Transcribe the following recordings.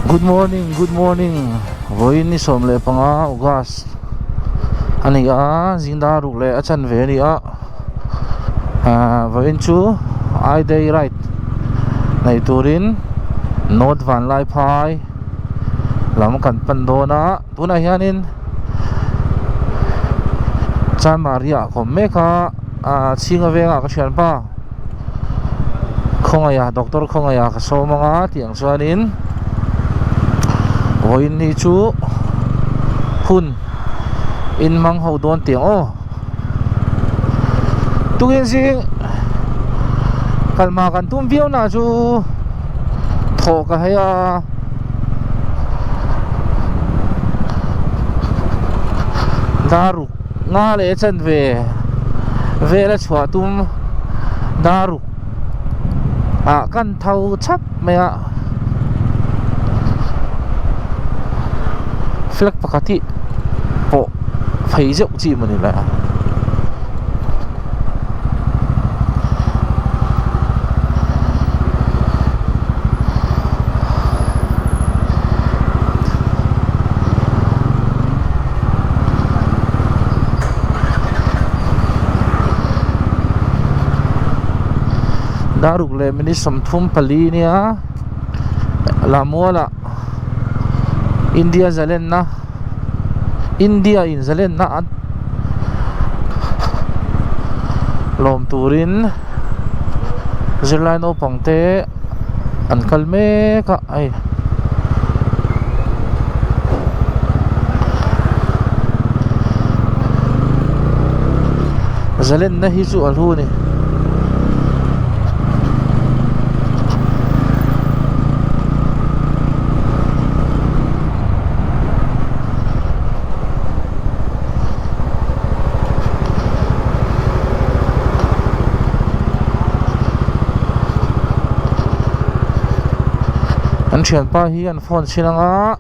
Good morning good morning vawiin ni 15 August a ni a zingdar ruk leh a chanve a ni a ahh vawiin chu I day ride nei turin North Vanlaiphai lam kan pan dawn a tunah hianin Chanmari ah ka awm mek a ahh chhinga vengah ka thianpa. Khawngaih doctor khawngaih ka sawm anga tih ang chuanin vawiin ni chu hun in hmang ho dawn tih ang aw tukin zing kalma kan tum viau na chu thawh ka hei a daruk nga leh chanve vel a chhuah tum daruk ah kan tho chhap mai a flag pakhat hi pawh phei zeuh chi maw ni le. Daruk leh minute 34 nia Lamualah India zalenna India in zalenna an lawm turin zirlai naupang te an kal mek a hei. Zalenna hi chu a hlu a ni. An thianpa hi an phone chhin anga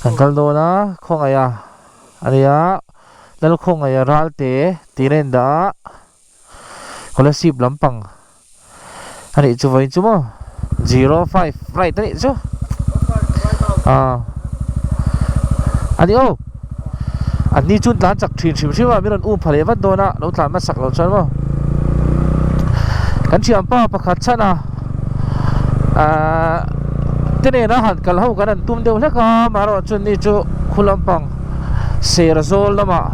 Kan kal dawn a khawngaih a ania lal khawngaih a ral te tih a indah a scholarship lampang a nih chu vawiin chu maw 05 right a nih chu ah a ni aw an ni chuan tlan chak thin hrim hrim a min rawn um pha leh vat dawn a lo tlan hmasak loh chuan maw kan thianpa pakhat chhan a ahh te nena han kal ho kan han tum deuh hlek a amaherawhchu ni chu khu lampang ser zawl lamah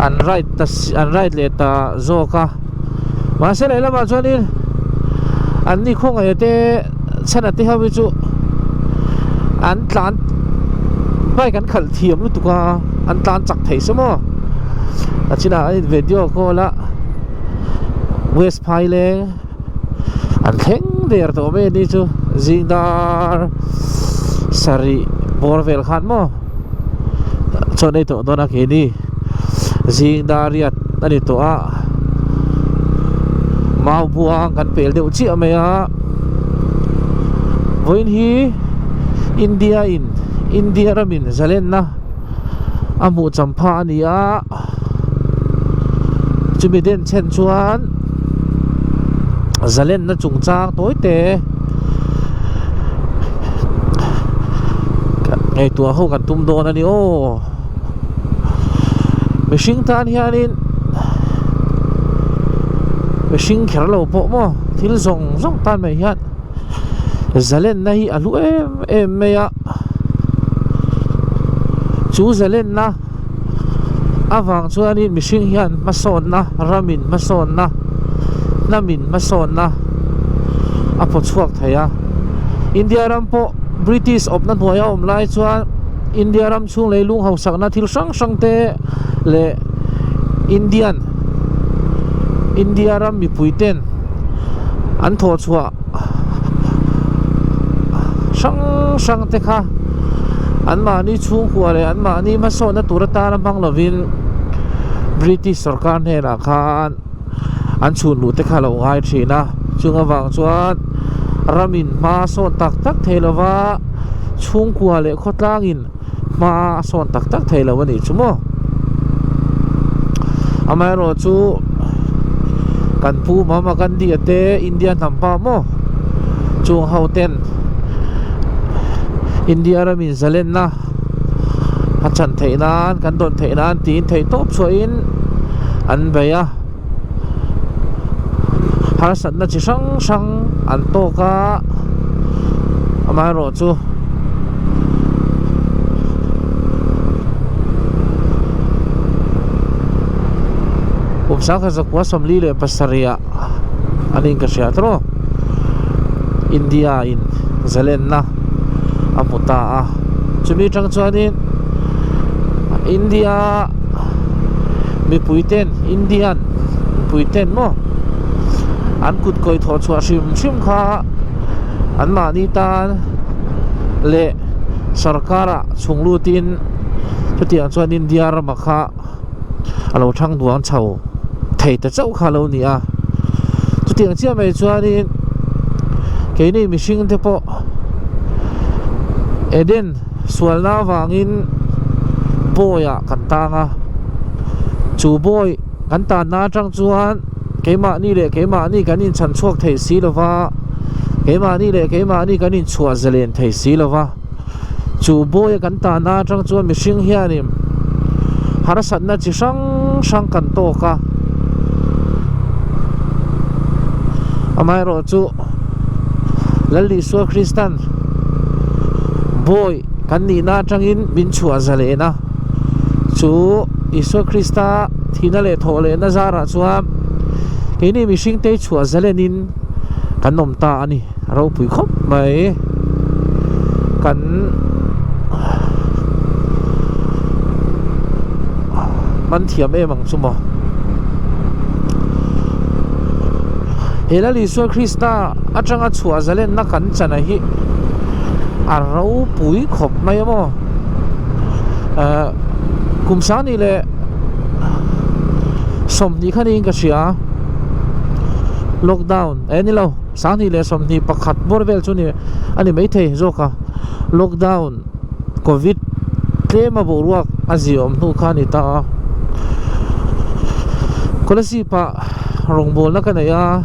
an ride ta an ride leh ta zawk a mahse lehlamah chuanin an ni khawngaih te chhana te ho hi chu an tlan bike an khalh thiam lutuk a an tlan chak thei se maw a chinah an in video call a west phaileng an thleng der tawh mai a ni chu zing dar sarih bawr vel khan maw chuan ei tawh dawn a keini zing dar riat a ni tawh a mau buang kan pel deuh chiah mai a vawiin hi India in India ramin zalenna a hmuh champha a ni a chumi den chhen chuan zalenna chungchang tawi te ngaihtuah ho kan tum dawn a ni aw mihring tan hianin mihring kher lo pawh maw thil zawng zawng tan mai hian zalenna hi a hlu em em mai a chu zalenna avang chuanin mihring hian hmasawnna ramin hmasawnna hnamin hmasawnna a phaw chhuak thei a India ram pawh British awpna hnuaia awm lai chuan India ram chhung lei lung hausakna thil hrang hrang te leh Indian India ram mipui ten an thawh chhuah hrang hrang te kha anmahni chhungkua leh anmahni hmasawnna tur atana hmang lovin British sorkar hnenah khan an chhun luh te kha a lo ngai thin a chung avang chuan ramin hma a sawn tak tak thei lova chhungkua leh khawtlangin hma a sawn tak tak thei lo a nih chu maw. Amaherawhchu kan pu Mahatma Gandhi a te India hnam pa maw chung ho ten India ramin zalenna a chan theih nan kan dawn theih nan tiin theih tawp chhuahin an bei a harsatna chi hrang hrang an tawk a amaherawhchu. Kum sangkhat zakua 47 ah an in ka hria tawh India in zalenna a hmu ta a chumi atang chuanin India mipui ten Indian mipui ten maw an kut kawi thawh chhuah hrim hrim kha an mahni tan leh sarkar ah chhung lutin chutiang chuan India ramah kha a lo thang duang chho thei ta chauh kha a lo ni a chutiang chiah mai chuanin keini mihring te pawh Eden sualna avangin bawi ah kan tang a chu bawi kan tanna atang chuan keimahni leh keimahni kan inchhan chhuak thei si lova keimahni leh keimahni kan inchhuah zalen thei si lova. Chu bawi a kan tahna atang chuan mihring hianin harsatna chi hrang hrang kan tawk a, amaherawhchu Lal Isua Kristan bawi kan nihna atangin min chhuah zalen a, chu Isua Krista thihna leh thawh lehna zarah chuan keini mihring te chhuah zalenin kan awm ta a ni. A ropui khawp mai kan man thiam em ang chu maw he Lal Isua Krista atanga chhuah zalenna kan chana hi a ropui khawp mai a maw ehh kum sang ni leh 20 kha niin ka hria lockdown eh ni lo. 2021 bawr vel chu ni a ni maithei zawk a lockdown covid tlem a boruak a ziah awm hnu kha a ni ta a Kolasib ah rawngbawlna ka nei a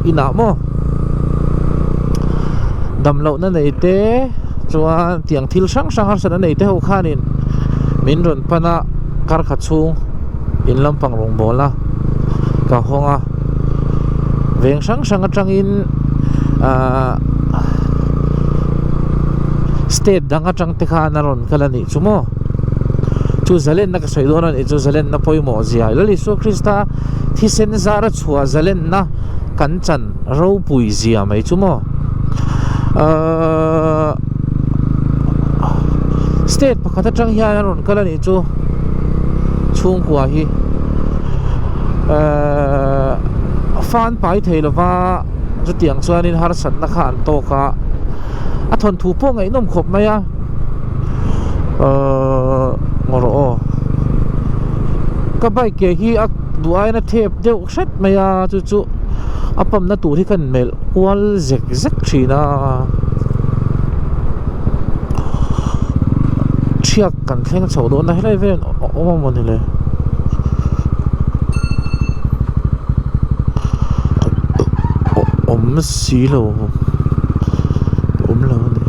inah maw damlohna nei te chuan tiang thil hrang hrang harsatna nei te ho khanin min rawn pan a kar khat chhung in lampang rawngbawlna ka hawng a. Veng hrang hrang atangin ahh state dang atang te khan a rawn kal a nih chu maw chu zalenna ka sawi dawn a nih chu zalenna pawimawh zia Lal Isua Krista thisen zar a chhuah zalenna kan chan ropui zia mai chu maw ahh state pakhat atang hian a rawn kal a nih chu chhungkua hi ehh fan pai thei lova chutiang chuanin harsatna kha an tawk a a thawnthu pawh ngaihnawm khawp mai a ehh ngaw rawh aw ka bike ke hi a duh aiin a thep deuh hret mai a chu chu a pump na tur hi ka melh kual zek zek thin a. Thiak kan thleng chho dawn a helai vel a awm a mawni le awm si lo awm lo a ni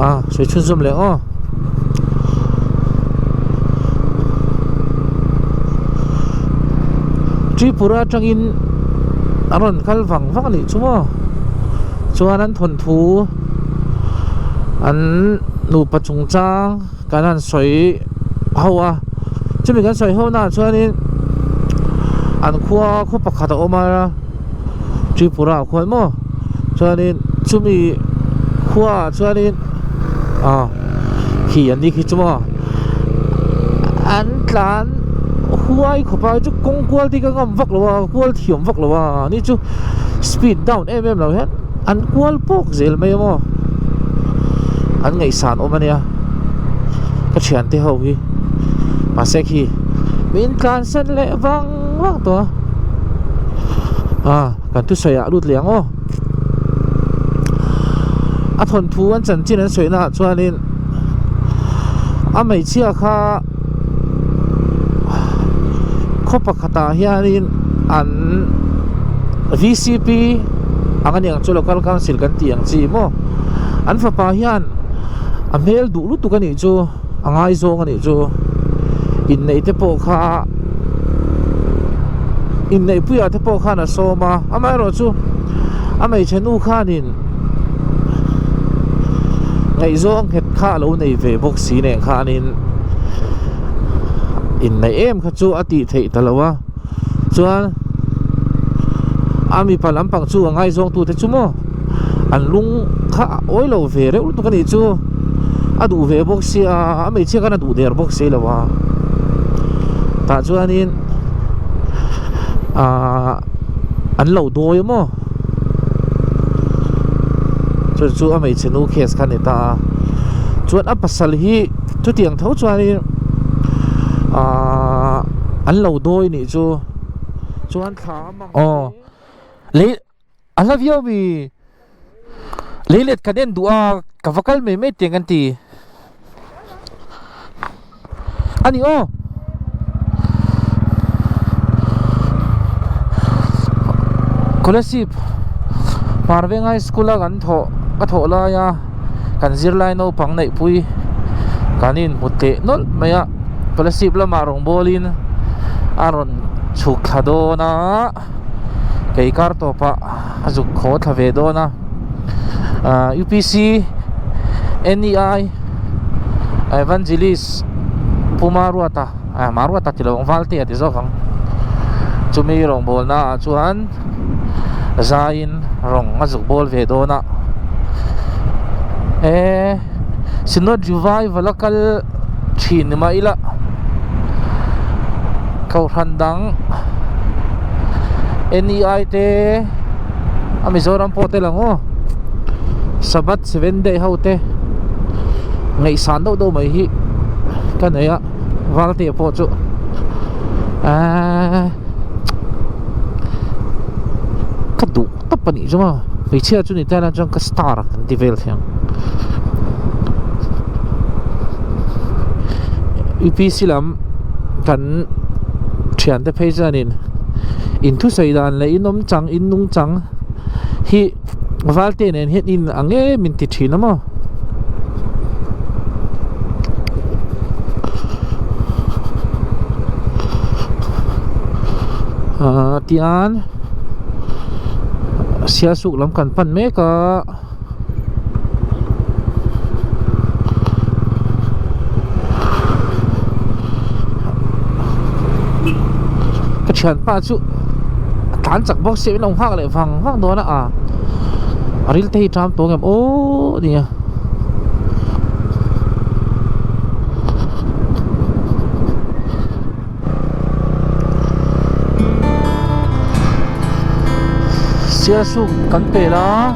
a sawi chhunzawm leh aw. Tripura atangin a rawn kal vang vang a nih chu maw chuan an thawnthu an nupa chungchang kan han sawi ho a chumi kan sawi ho naah chuanin an khua khaw pakhat a awm a Tripura ah khuan maw chuanin chumi khuaah chuanin ah khi an ni khi chu maw an tlan huai khawp a chu kawng kual te hi ka ngam vak lo a kual thiam vak lo a ni chu speed down em em lo hian an kual pawk zel mai a maw an ngaihsan awm a nia ka thiante ho hi mahse khi min tlan san leh vang vang tawh a ah kan thusawi ah lut leh ang aw a thawnthu an chanchin an sawi naah chuanin. A hmeichhia kha khaw pakhatah hianin an vcp ang a ni ang chu local council kan tih ang chi maw an fapa hian a hmel duh lutuk a nih chu a ngaizawng a nih chu inneih te pawh kha inneih puiah te pawh khan a sawm a amaherawhchu a hmeichhe nu khanin. Ngaihzawng nghet kha a lo nei ve bawk si nen khanin inneih em kha chu a tih theih ta lo a, chuan a mipa lampang chu a ngaizawng tute chu maw an lung kha a awi lo ve reuh lutuk a nih chu, a duh ve bawk sia a hmeichhia khan a duh der bawk si lo a, tah chuanin ahh an lo dawi a maw. Chu chu a hmeichhe nu case kha a ni ta a chuan a pasal hi chutiang tho chuanin ahh an lo dawi nih chu chuan thla a mang aw lei a hla viau mi lei let kan en duh a ka va kal mai mai teng an ti a ni aw. Kolasib Hmarveng High School a kan thawh ka thawh laia kan zirlai naupang neihpui kan inhmu teh nawlh mai a Kolasib lamah rawngbawlin a rawn chhuk thla dawn a kei kar tawpah a zuk haw thla ve dawn a. Ahh UPC NEI Evangelist Pu Maruata ah Maruata ti lo ang Valtea ti zawk ang chumi rawngbawlna ah chuan zaiin rawng a zuk bawl ve dawn a eh Synod Revival a kal thin ni mah ila kohhran dang NEI te. A Mizoram pawh tel ang aw Sabbath seven day ho te ngaihsan deuh deuh mai hi ka nei a Valte pawh chu eee ka duh tawp a nih chu maw hmeichhia chu ni ta ila chuan ka star kan ti vel thei ang U P C lam kan thiante phei chuanin in thusawi dan leh in awm chang in nung chang hi valte nen hian in ang em in ti thin a maw ah tian sialsuk lam kan pan mek a. Ka thianpa chu a tlan chak bawk sia min lo nghak leh vang vang dawn a a a ril te hi ṭam tawng em aw nia. Sialsuk kan pel a.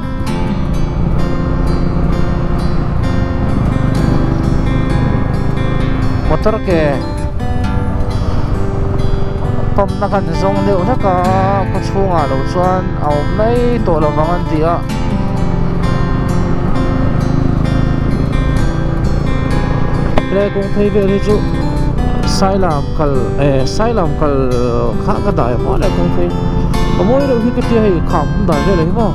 Motor ke pump na kan zawng deuh hlek a khaw chhungah lo chuan a awm mai tawh lo vang an ti a. Helai kawng phei vel hi chu Sailam kal eh Sailam kal kha ka dah em aw helai kawng phei a mawi reuh hi ka tia hei kham dan vel ah hi maw.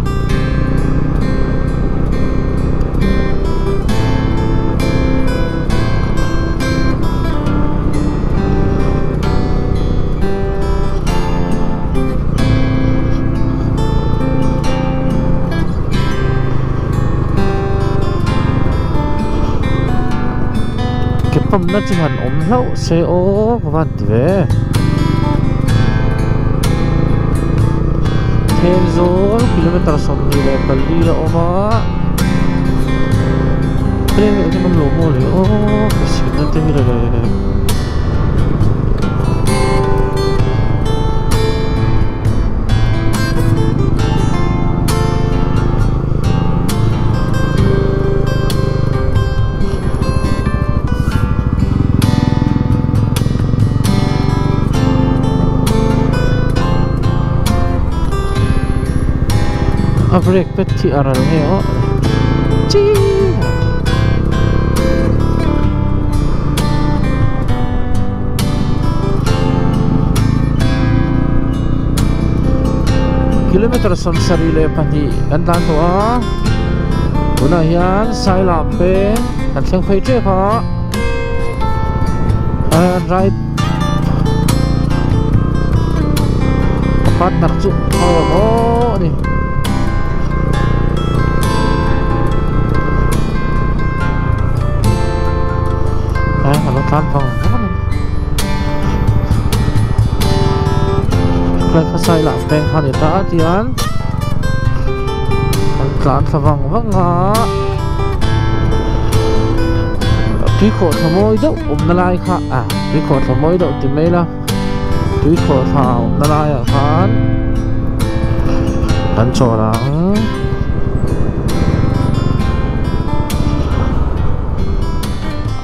Ke pump na chu han awm hlauh se aw ka van ti ve Thenzawl kilometer 24 a awm a tlem deuh hian awm lo maw le aw ka hriatna te hi le. A brake pad khi a ral nge aw chiii. Kilometer 72 kan tlan tawh a, tunah hian Sailam peng kan thleng phei tep a, right ka partner chu a rawn aw a ni. A lo tlan vang vang a ni. Helai kha Sailam peng kha a ni ta a tian an tlan thla vang vang a tui khawh thla mawi deuh awmna lai kha ah tui khawh thla mawi deuh ti mai ila tui khawh thla awmna laiah khan kan chawl ang.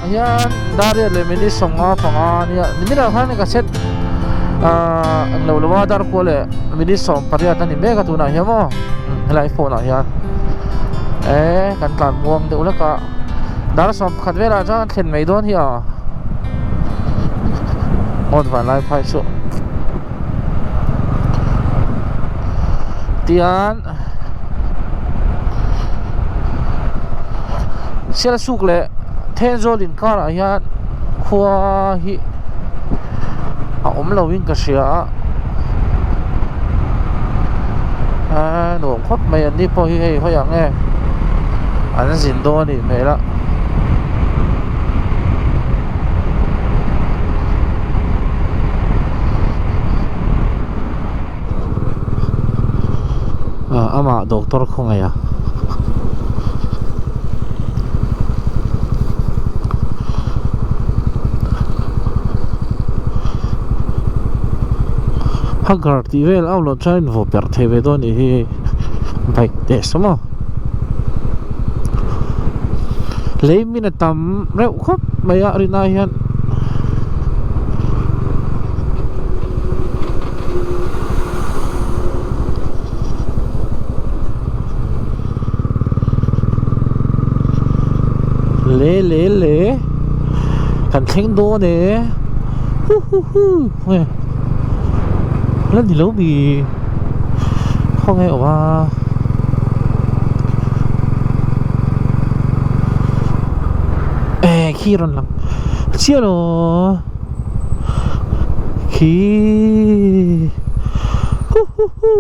Hian Dariat leh minute 55 a nia niminah khan ka set ahh englo lo a darkua leh minute 18 a ni mek a tunah hian maw helai phone ah hian eh kan tlan muang deuh hlek a dar 11 velah chuan kan thlen mai dawn hi a ngawt vanlai phai chu tian Sialsuk leh Thenzawl inkarah hian khua hi a awm lo in ka hria a aaa nuam khawp mai an ni pawh hi hei hawi ang e an zin dawn a nih hmel a. Amah doctor khawngaih a. Hugger tih vel au loh chuan vaw perh thei ve dawn anih hi bike teh saw maw. Lei min a tam reuh khawp mai a rinai hian. Le le le kan thleng dawn e hu hu hu nge la ni lo mi khawnge awm a e khi rawn lang chiah lo. Khi hu hu hu.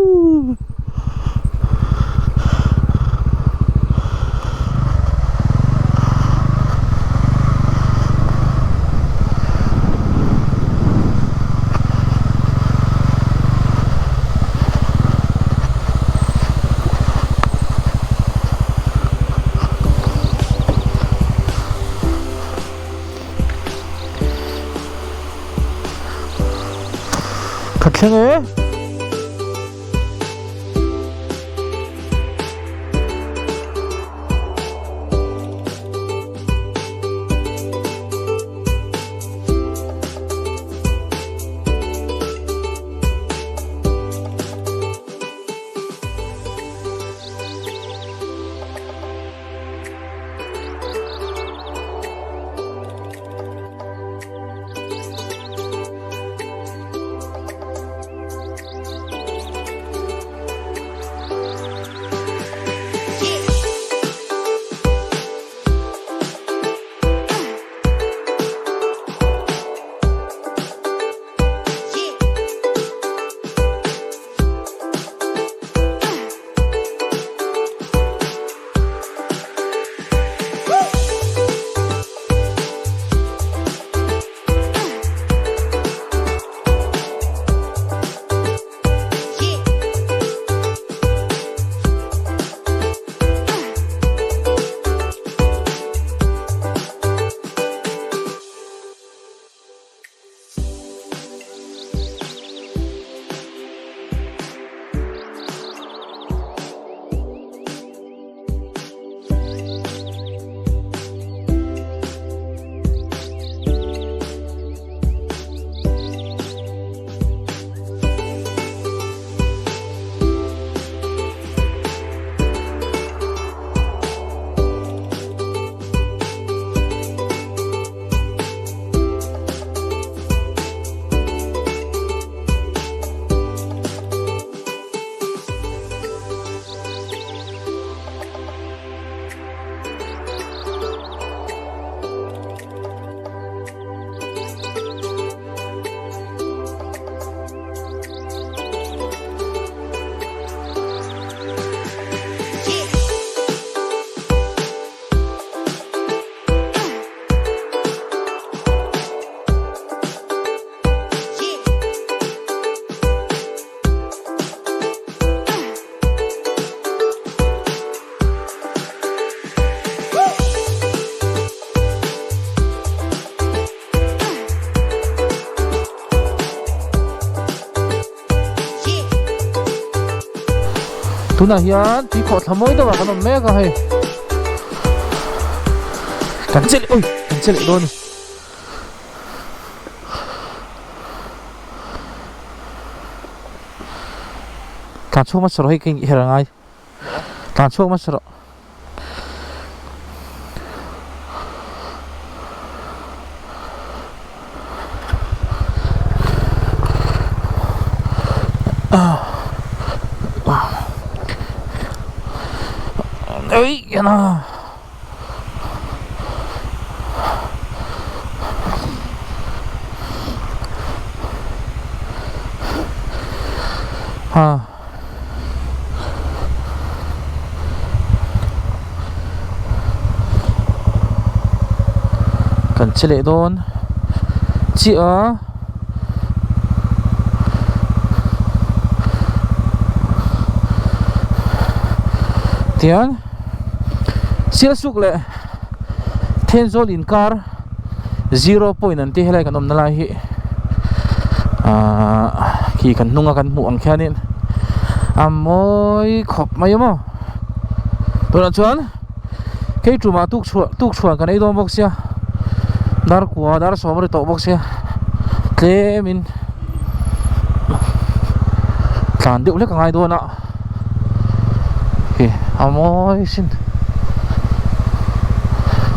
Ka thleng e. Tunah hian tuikhawh thla mawi deuhah kan awm mek a hei. Kan che leh ui kan che leh dawn a ni. Tlan chhuak hmasa rawh hei ka inher a ngai. Tlan chhuak hmasa rawh. Ei yana. Ha. Kan che leh dawn chiah a. Tiang Sialsuk leh Thenzawl inkar zero point an tih helai kan awmna lai hi ahh khi kan hnunga kan hmuh ang khianin a mawi khawp mai a maw tunah chuan hei tumah tuk chhuah tuk chhuan kan ei dawn bawk sia dar kua dar sawm a ri tawh bawk sia tlemin tlan deuh hlek a ngai dawn a. Hi a mawi sin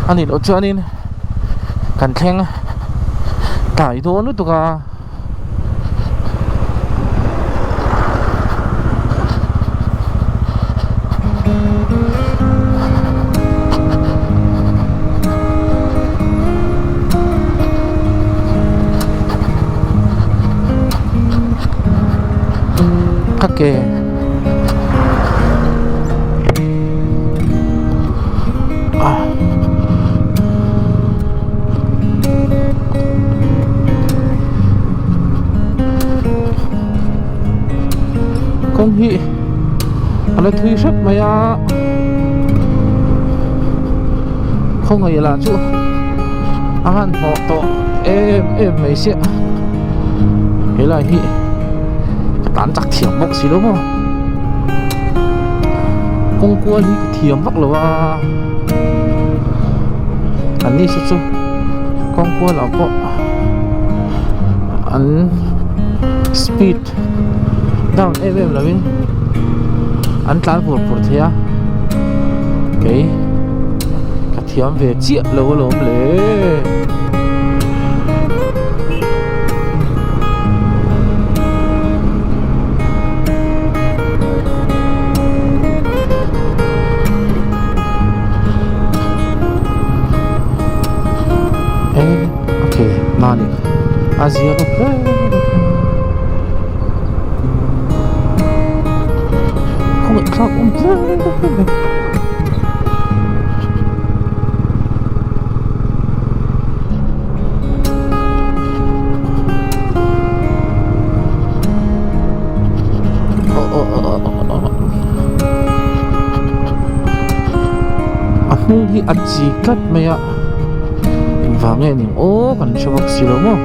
a nih loh chuanin kan thleng tlai dawn lutuk a. Ka ke kawng hi a la thui hrep mai a khawngaih lah chu a han hnawh tawh em em mai sia helai hi ka tan chak thiam bawk si lo maw kawng kual hi ka thiam vak lo a an ni saw chu kawng kual ah pawh an speed down em em lo in an tlan pur pur thei a kei ka thiam ve chiah lo alawm le. Okay mani a zia bawk hle khawngaih thlak awm hle mai. A hnung hi a chi tlat mai a engvang nge ni aw kan hre bawk si lo maw.